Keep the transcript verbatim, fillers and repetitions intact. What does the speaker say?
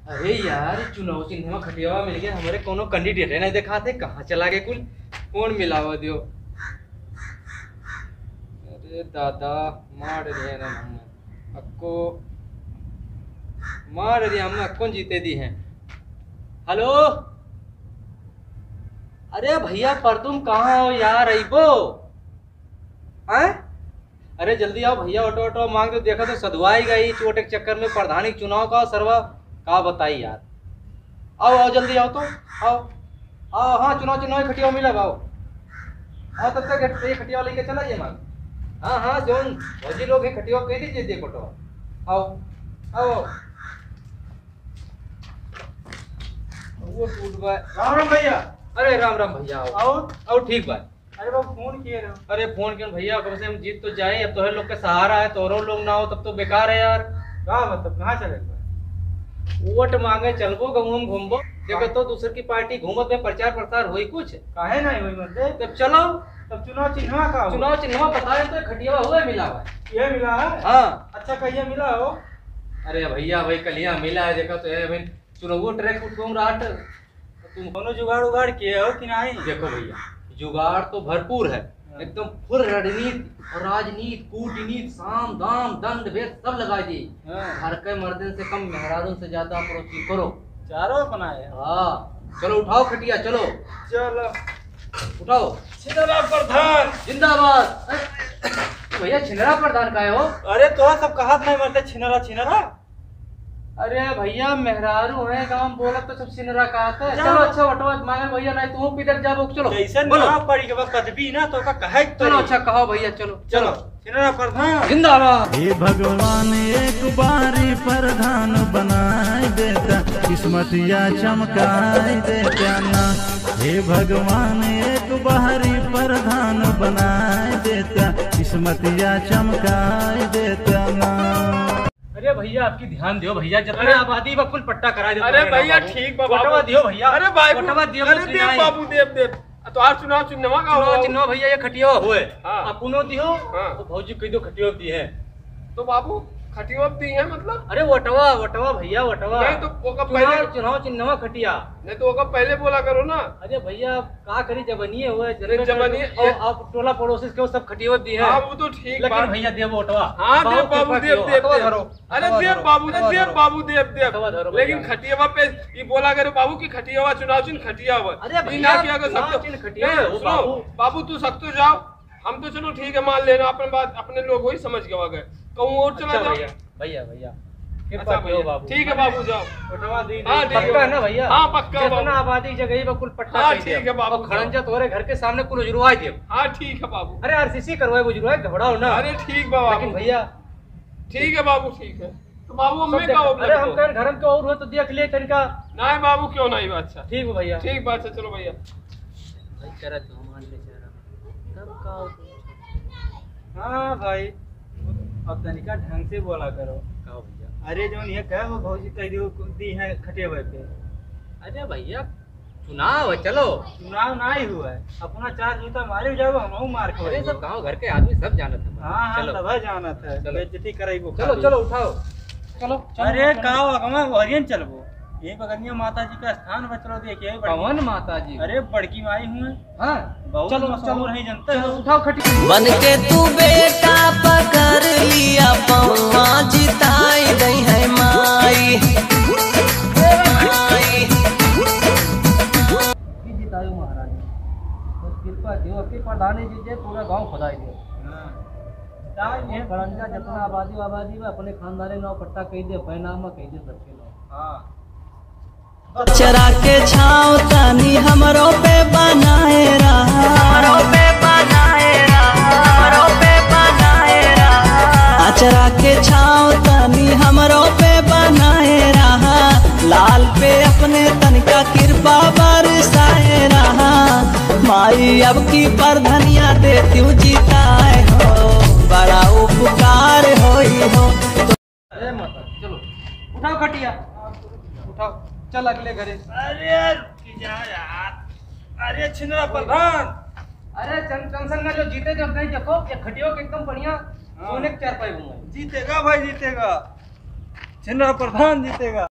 अरे यार, चुनाव चिन्हवा खटियावा मिल गया, हमरे कौनो candidate है नहीं देखात है, कहाँ चला गए कुल? कौन मिलावा दियो? अरे दादा, मार दिया ना हम। अक्को मार दिया हम, अक्को जीते दी हैं। हेलो, अरे भैया, पर तुम कहाँ हो यार, अइबो? हैं? अरे जल्दी आओ भैया, ऑटो ऑटो मांग दो, देखा तो सधुआई गई चोट के चक्कर में, प्रधानी के चुनाव का सरवा का बताई यार। आओ, आओ, जल्दी आओ तो, आओ, आओ, हाँ, चुनाव चिन्हवा खटियावा मिला, आओ, आओ, तब तक ये खटियावा लेके चला ये मांग। हाँ, हाँ, जौन भौजी लोग हैं, खटियावा कह दीजिए, देखो तो, आओ, आओ, वो टूट गए। राम राम भैया। अरे राम राम भैया, आओ। आओ। आओ, ठीक बा। अरे बाबू, फोन किए रहो। अरे फोन क्यों भैया, कम से कम जीत तो जाए, अब तोहरे लोग के सहारा है, तोहरो लोग ना हो तब तो बेकार है यार। का मतलब, कहाँ चले बा? वोट मांगे चलबो, गाँव में घूमबो, देखो तो दूसर की पार्टी घूमत में प्रचार प्रसार होई कुछ? काहे नहीं होई मतलब? तब चलो। तब चुनाव चिन्हवा का हो? चुनाव चिन्हवा बताए तो खटियावा हुए मिला हुआ है। ये मिला है? हाँ। अच्छा, कहिया मिला हो? अरे भैया, भाई कलिया मिला है, देखो तो है भाई, चुनाव ट्रैक उठ घूम रहा है। तुम कोनो जुगाड़ उगाड़ किए हो कि नहीं? देखो भैया, जुगाड़ तो भरपूर है, हाँ। एकदम फुल रणनीति और राजनीति, कूटनीति, साम दाम दंड भेद सब लगा दी। हाँ। घर के मर्दन से कम मेहरारून से ज्यादा अप्रोच करो। चारों अपना है। हाँ, चलो उठाओ खटिया, चलो। चलो। उठाओ। छिनरा प्रधान। जिंदाबाद। अरे, भैया छिनरा प्रधान का है हो? अरे तो सब कहत नहीं मरते छिनरा छिनरा। अरे भैया, मेहरारू है, गाँव में बोलत तो सब सिनरा कहत है। जा। चलो, अच्छा, वोटवा मांगे भैया, नहीं तो पिदक जाबो। चलो, जैसे बोलो। ना पड़ी के बस पदवी ना, तो का कहे के चलो, पड़ी। अच्छा, कहो भैया, चलो, चलो। चलो, सिनरा प्रधान। जिंदाबाद। हे भगवान, एक बारी प्रधान बनाए देता, किस्मतिया चमकाए देता ना। हे भगवान, एक बारी प्रधान बनाए देता, किस्मतिया चमकाए देता ना। अरे भैया, आपकी ध्यान दियो भैया, जितना अरे आबादी बा कुल पट्टा करा देता अरे है ना भैया, बाबू। ठीक बा बाबू। वोटवा दियो भैया। अरे भाई, वोटवा दियो, अरे कुछ देव नहीं। बाबू, देव, देव। तो आज चुनाव चिन्हवा का चुनाव हो? चिन्हवा भैया, ये खटियो होए। हाँ। अपनो दियो, हाँ। तो भौजी कह दो खटियो दी है। तो बाबू, खटियो दी है मतलब? अरे वोटवा, वोटवा भैया, वोटवा। नहीं तो ओका चुनाव, पहले चुनाव चिन्हवा खटिया। नहीं तो ओका पहले बोला करो ना। अरे भैया, का करी, जबनिये हुए, अरे जबनिये, और ये आप टोला पड़ोसी के वो सब खटियो दी है। हाँ, वो तो ठीक लेकिन बात। भैया, देव वोटवा। हाँ, बाबू देव बाबू, कृपा देव, कियो, देव, हथवा देव। धरो। अरे देव बाबू, देव बाबू, देव। लेकिन खटियावा पे ई बोला करे बाबू कि खटियावा चुनाव चिन्ह खटियावा। अरे ई भैया, ना किया कर चुनाव सकते। चिन्ह खटिया नहीं, है, वो सुनो, बाबू। बाबू तू सकते जाओ, हम तो चलो ठीक है मान लेना, अपन बात, अपने लोग वही समझ के आ गए, कहूँ और चला अच्छा जाओ। भैया, भैया, भैया, कृपा अच्छा कियो भैया, बाबू। ठीक है बाबू, जाओ। पटवा दी हाँ, जाए। ठीक है। पक्का ना भैया? हाँ, पक्का जितना बाबू। आबादी जगह ही बा, कुल पट्टा हाँ, कर दिया। ठीक है बाबू, और खड़ंजा जाओ। तोरे घर के सामने कुल उजरवा दियो। हाँ, ठीक है बाबू। अरे आरसीसी करवाए, उजरवाए, घबराओ ना। अरे ठीक बा बाबू। लेकिन भैया, ठीक है बाबू, ठीक है। तो बाबू, सब हमें देख, का हो अरे, हम लगता है? कहीं घर में क्यों और हो तो देख लिए तनिका। नहीं बाबू, क्यों नहीं बात? अच्छा। ठीक है भैया। ठीक बात है, चलो भैया। भाई, करा तो हमारे बेचारा। तब का हो? हाँ भाई, अब तनिका ढंग से बोला करो। का हो भैया? अरे, जौन ये कहे हो भौजी कह दियो, दी है खटियावे पे। अरे भैया, चुनाव है, चलो। चुनाव नहीं हुआ है, अपना चार जूता मारे जाओ, हम मार के अरे, सब गाँव घर के आदमी सब जानत है। हाँ, हाँ, चलो। सब है जानत है, चलो। बेइज्जती कराइबो चलो, खाली। चलो, उठाओ। चलो, चलो, अरे, चलो। का हो, अगवा ओरियन चलबो? ये बगनिया माता जी का स्थान बचलो, देखिए, बड़की कौन माता जी? अरे, बड़की माई हुए। हाँ, बहुत चलो, मशहूर चलो। है, जनता चलो, है। उठाओ खटिया। बन के तू बेटा पकड़ लिया पौआ, जिताई दई है माई। माई। की जितायो महाराज, बस कृपा कियो, अब की प्रधानी जी के पूरा गांव खुदाई दियो। हाँ। जिताई ये खड़ंजा जितना आबादी आबादी में अपने खानदानी नाव पट्टा कह दे, बैनामा कह दे सबके नाव। हाँ। अचरा के छाँव तनी हमरो पे बनाए रहा। हमरो पे बनाए रहा, हमरो पे बनाए रहा। अचरा के छाँव तनी हमरो पे बनाए रहा। लाल पे अपने तनिका कृपा बरसाए रहा। माई अब की परधनिया देतिउ जिताए हो, बड़ा उपकार होई हो। ए माता, चलो, उठाओ खटिया, उठाओ, चल अगले घरे। अरे रुक जा यार, अरे छिनरा प्रधान। अरे टें-, टेंशन ना लो, जीते जब नहीं देखो, ये खटियो के एकदम बढ़िया हाँ। सोने के चारपाई बनवाई। जीतेगा भाई, जीतेगा, छिनरा प्रधान जीतेगा।